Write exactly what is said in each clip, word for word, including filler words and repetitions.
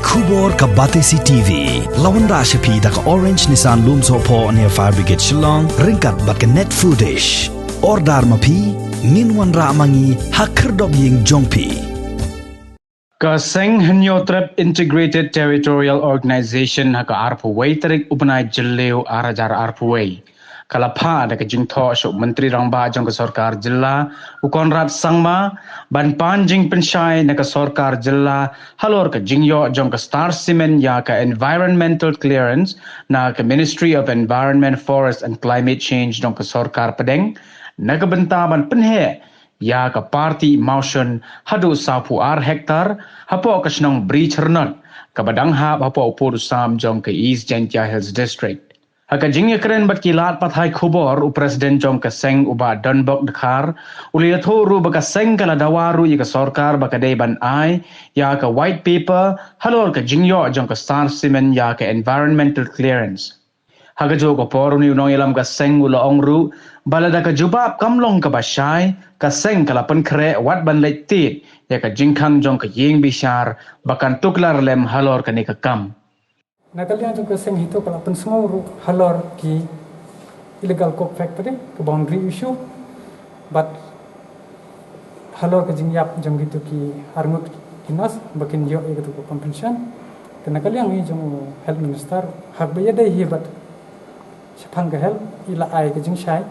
Khubor ka Batesi T V la wanrah sha phi da ka Orange Nissan Lumsohphoh near Fire Brigade Shillong, ryngkat bad ka Net Foodish. Order ma phi, ngin wanrah ma ngi ha khyrdop ïing jong phi. Ka seng Hynñiewtrep Integrated Territorial Organization ha ka arphew wei tarik u bnai Jylliew ar hajar arphew wei ka la phah da ka jingthoh sha u Myntri Rangbah jong ka Sorkar Jylla u Conrad Sangma ban pan jingpynshai na ka Sorkar Jylla halor ka jingïoh jong ka Star Cement ïa ka environmental clearance na ka Ministry of Environment, Forest and Climate Change jong ka Sorkar Pdeng, na ka bynta ban pynheh ïa ka parti Mawshun haduh sawphew ar hektar hapoh ka shnong Bri Chyrnot, kaba dang hap hapoh u pud u sam jong ka East Jaintia Hills District. Ha ka jingïakren bad ki lad pathai khubor, u President jong ka seng u Bah Donbok Dkhar u la ïathuh ruh ba ka seng ka la dawa ruh ïa ka sorkar ba ka dei ban ai ïa ka white paper halor ka jingïoh jong ka Star Cement ïa ka environmental clearance. Ha kajuh ka por, une u nongïalam ka seng u la ong ruh ba lada ka jubab kam long kaba shai, ka seng ka la pynkhreh wat ban leit tied ïa ka jingkhang jong ka ïing bishar ba kan tuklar lem halor kane ka kam. Na ka liang jong ka seng hi to ka la pynsngew ruh halor ki illegal coke factory, ka boundary issue, bad halor ka jingïap jong kito ki arngut ki nurse ba kin ïoh ïa kito ka compensation. Te na ka liang hi jong u Health Minister, haba ïadei hi bad shaphang ka health, i la ai ka jingshai.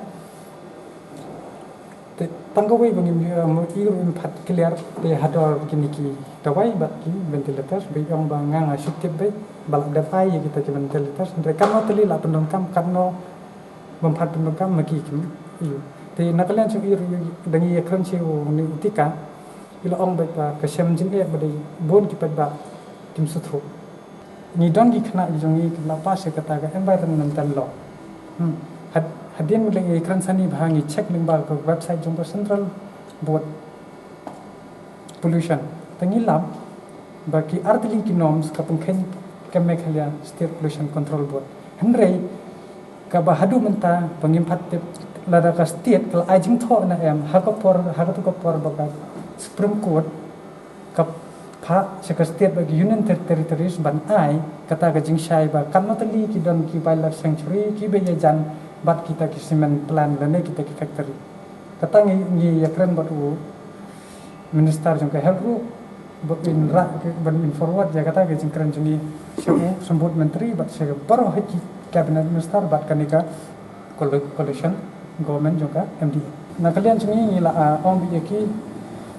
Te tang kawei ba ngim, eh, mu i ruh ngim pat clear te hador kine ki dawai bad ki ventilators, ba i ong ba nga nga shu tip beit ba la dep ai ïa kita ki ventilators. Hynrei katno tylli la pyndonkam, katno bym pat pyndonkam, ma ki kim ïoh. Te na ka liang jong i ruh, da ngi ïakren sha une u Tika, i la ong beit ba ka shem jingeh ba dei bun ki paidbah kim sngewthuh. Ngi don ki khynnah jong ngi ki la pass ïa kata ka environmental law. Hmm. Had, hadien ba ngi kren sani bha, ngi check lyngba ka website jong ka Central Board Pollution. Te ngi lap ba ki artylli ki norms ka pynkheiñ ka Meghalaya State Pollution Control Board. Hynrei kaba haduh mynta ba ngim pat tip lada ka state ka la ai jingthoh ne em, ha ka por, ha katu ka por ba ka Supreme Court ka phah sha ka state bad ki Union Ter-, Territories ban ai kata ka jingshai ba katno tylli ki don ki wildlife sanctuary kiba ïajan bad kita ki cement plant lane kita ki factory. Kata ngi, ngi ïakren bad u Minister jong ka Health ruh, ba in rak, ban in forward ïa kata ka jingkren jong ngi sha u Symbud Myntri bad sha baroh hi ki Cabinet Minister bad kane ka coali-, coalition government jong ka M D A. Na ka liang jong ngi, ngi la, ah, ong beit ïa ki,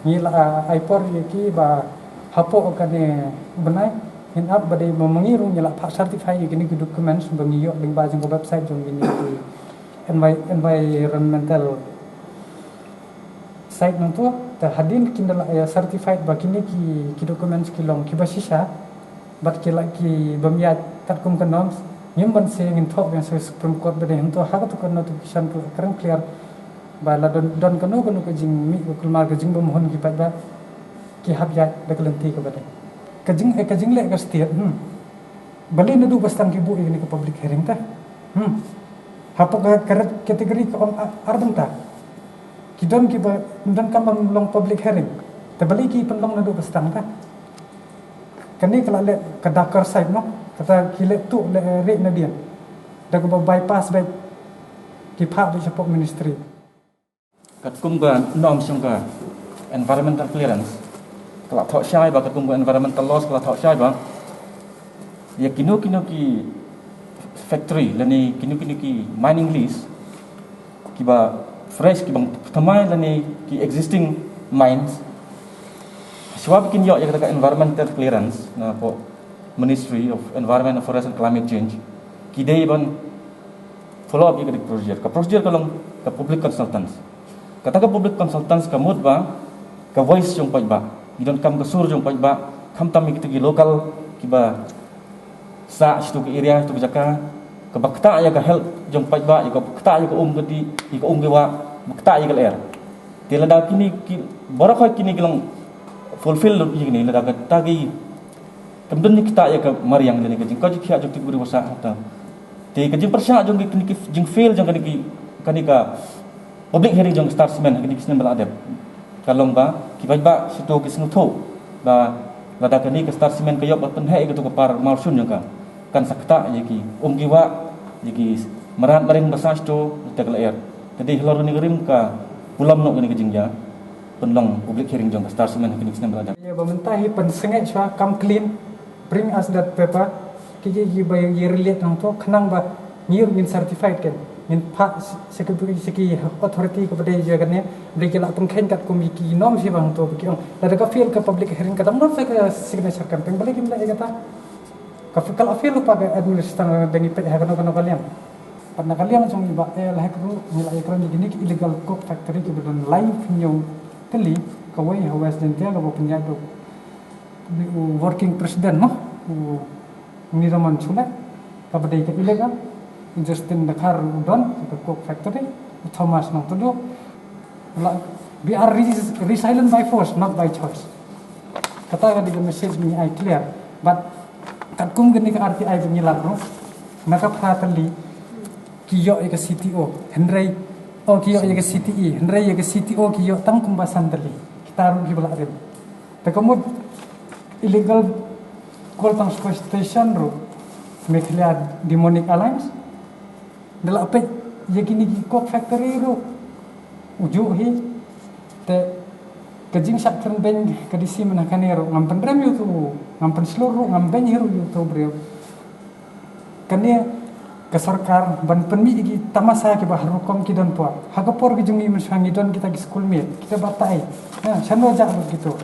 ngi la, ah, ai por ïa ki ba hapoh kane u bnai ngin ap, ba dei ma ngi ruh ngi la phah certify ïa kine ki documents ba ngi ïoh lyngba jong ka website jong kine ki envi-, environmental site nangtu. Te hadien kin da la, eh, certified ba kine ki, ki documents ki long kiba shisha bad ki la, ki bym ïaid katkum ka norms, ngim banse ngin thoh biang sha Supreme Court ba dei. Hynrei ha katu ka notification ruh kren clear ba la don, don kano kano ka jingmih ka kulmar, ka jingbymhun ki paidbah, ki hap ïaid da ka lynti kaba dei. Ka jing, eh, ka jingleh ka state, hmm. Balei naduh ba sdang ki buh ïa kane ka public hearing te? Hmm. Hapoh ka, ka red category ka ong a-, ar bynta. Ki don kiba, don kam ban long public hearing. Te balei ki pynlong naduh ba sdang te? Kane ka la leh ka darker side, no? Kata ki leh tuh, leh rieh nadien. Da kaba bypass beit, ki phah beit shapoh ministry. Katkum ka norms jong ka environmental clearance ka la thoh shai ba, katkum ka environmental laws ka la thoh shai ba, ïa kino kino ki factory lane kino kino ki mining lease kiba fresh, kiba thymmai lane ki existing mines, shuwa ba kin ïoh ïa kata ka environmental clearance na ka Ministry of Environment, Forest and Climate Change, ki dei ban follow up ïa ka procedure. Ka procedure ka long ka public consultants. Kata ka public consultants ka mut ba ka voice jong paidbah, ki donkam ka sur jong paidbah, khamtam ïa kita ki local kiba sah shatu ka area, shatu ka jaka, kaba ktah ïa ka health jong paidbah, ïa kaba ktah ïa ka um ka dih, ïa ka um ka wah, ba ktah ïa ka lyer. Te lada kine ki, baroh kine ki long fulfill lut ïa kine, lada kata ki kam don ïa ktah ïa ka mariang lane ka jingkoit jingkhiah jong kito ki briew ba sah hangta. Te ka jingpyrshah jong ki, kine ki jingfail jong kane ki, kane ka public hearing jong Star Cement ha kine ki snem ba la dep, ka long ba ki paidbah shatu ki sngewthuh ba Lada kane ka Star Cement ka ïoh ban pynheh ïa kato ka par mawshun jong ka, kan sa ktah ïa ki um ki wah, ïa ki mrad maring ba sah shuh, te ka lyer. Te dei halor kane ka rim ka pulom noh kane ka jingjia pynlong public hearing jong ka Star Cement ha kane ka snem ba la dep. Ïa ba mynta hi pynsngewsih shuwa, come clean, bring us that paper. Ki ki ki ba ïa relate hangto, khnang ba ngi ruh ngin certified kan, ngin phah sha ki, sha ki authority kaba dei jong kane, ba ki lah pynkheiñ katkum ki norm shi ba hangto ba ki ong. Lada ka fail ka public hearing, ka dang don sa ka signature campaign, balei kim leh ïa kata? Ka, ka la fail lypa ka administration, dang ïa peit ha kano kano ka liang. Pat na ka liang jong i Bah L Hek ruh ngi la ïakren ïa kine ki illegal coke factory kiba don laiphew hynñiew tylli kawei ha West Jaintia, kaba pynïaid da u working president, no, u Niraman Sule, kaba dei ka illegal. U Justin Dkhar u don ka coke factory, u Thomas Nongtdu. La, we are re-, resilient by force, not by choice. Kata ka dei ka message ba ngi ai clear. But katkum kane ka R T I ba ngi lap ruh, na ka phra tylli ki ïoh ïa ka C T O, hynrei, oh, ki ïoh ïa ka C T E, hynrei ïa ka C T O ki ïoh tang kumba san tylli. Kita ruh kiba la rim. Te ka mut illegal coal transportation ruh, Meghalaya Demonic Alliance, da la peit ïa kine ki coke factory ruh, u juh hi. Te ka jingshah kren beiñ ka D C mynta kane ruh, ngam pynrem ïa uto, ngam pynshlur ruh, ngam beiñ hi ruh ïa uto briew. Kane ka sorkar ban pynmih ïa ki tamasa kiba har rukom ki don pua. Ha ka por ka jong ngi mynshuwa ngi don kita ki school miet, kita batai. Ha, shano jah lut kito.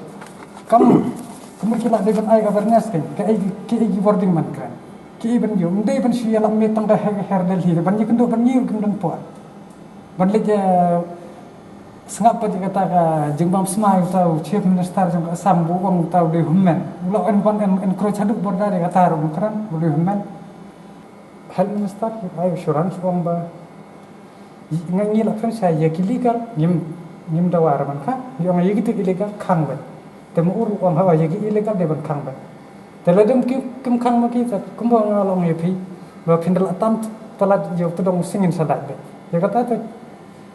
Kam, kam ki lah dei ban ai awareness kan. Kaei, kaei ki wording ban kren. Kaei ban ïoh. Ym dei ban shu ïalap miet tang da her, her Delhi. Ban ïakynduh ban ngi ruh kim don pua. Ban leit, eh, sngap pat ïa kata ka jingbam smai uta u Chief Minister jong ka Assam, ba u ong uta u dei hynmen. U la en, en, encroach haduh border ïa kata ruh, u kren u dei hynmen. Health Minister u ai assurance, u ong ba, ngi, ngi la kren sha ïa ki legal, ngim, ngim dawa ra man ka, ngi ong ïa kito illegal khang beit. Te ma u ruh u ong hawa ïa ki illegal dei ban khang beit. Te lada kim, kim khang ma ki, te kumba nga la ong ïa phi, ba phin da la tan palat ïa u tdong u sngewsih sa dait beit. Ïa kata te,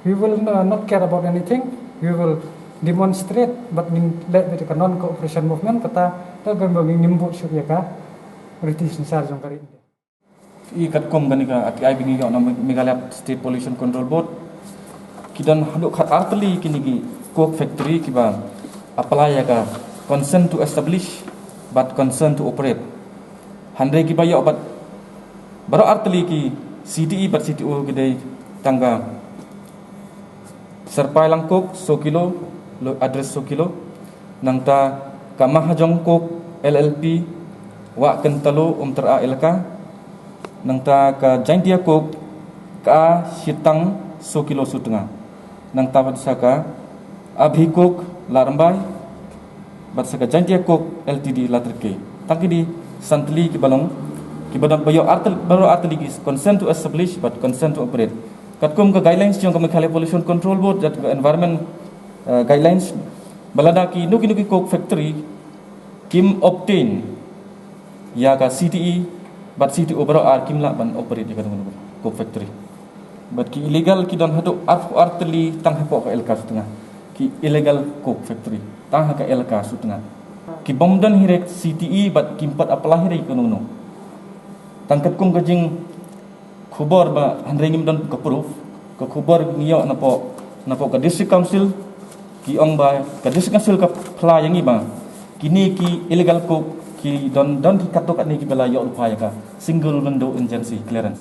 we will, uh, not care about anything. We will demonstrate, but ngin leh beit ka non-cooperation movement, kata, te kumba ngim bud shuh ïa ka riti synshar jong ka ri India. I katkum kane ka R T I ba ngi ïoh na Meghalaya State Pollution Control Board, ki don haduh khat ar tylli kine ki coke factory kiba apply ïa ka consent to establish bad consent to operate. Hynrei kiba ïoh bad baroh ar tylli ki C T E bad C T O ki dei tang ka Serpai Langkok saw kilo, lo address saw kilo. Nangta ka Mahajong Coke L L P, Wah Kyntalo, Umtyra Elaka. Nangta ka Jaintia Coke, ka Shitang saw kilo Sutnga. Nangta bad sa ka Abhi Coke Ladrymbai, bad sa ka Jaintia Coke L T D Ladrymbai. Tang kine san tylli kiba long, kiba don ba ïoh ar tylli, baroh ar tylli ki consent to establish bad consent to operate. Katkum ka guidelines jong ka Meghalaya Pollution Control Board, jong ka environment, eh, guidelines, ba lada kino kino ki coke factory kim obtain ïa ka C T E bad C T O baroh ar, kim lah ban operate ïa ka coke factory. Bad ki illegal ki don haduh arphew ar tylli tang hapoh ka elaka Sutnga. Ki illegal coke factory tang ha ka elaka Sutnga. Ki bym don hi re C T E bad kim pat apply hi re kano kano. Tang katkum ka jing khubor ba hynrei ngim don ka proof, ka khubor ngi ïoh napoh, napoh ka District Council, ki ong ba ka District Council ka phla ïa ngi ba kine ki illegal coke ki don, don ki katto katne kiba la ïoh lypa ïa ka single window agency clearance.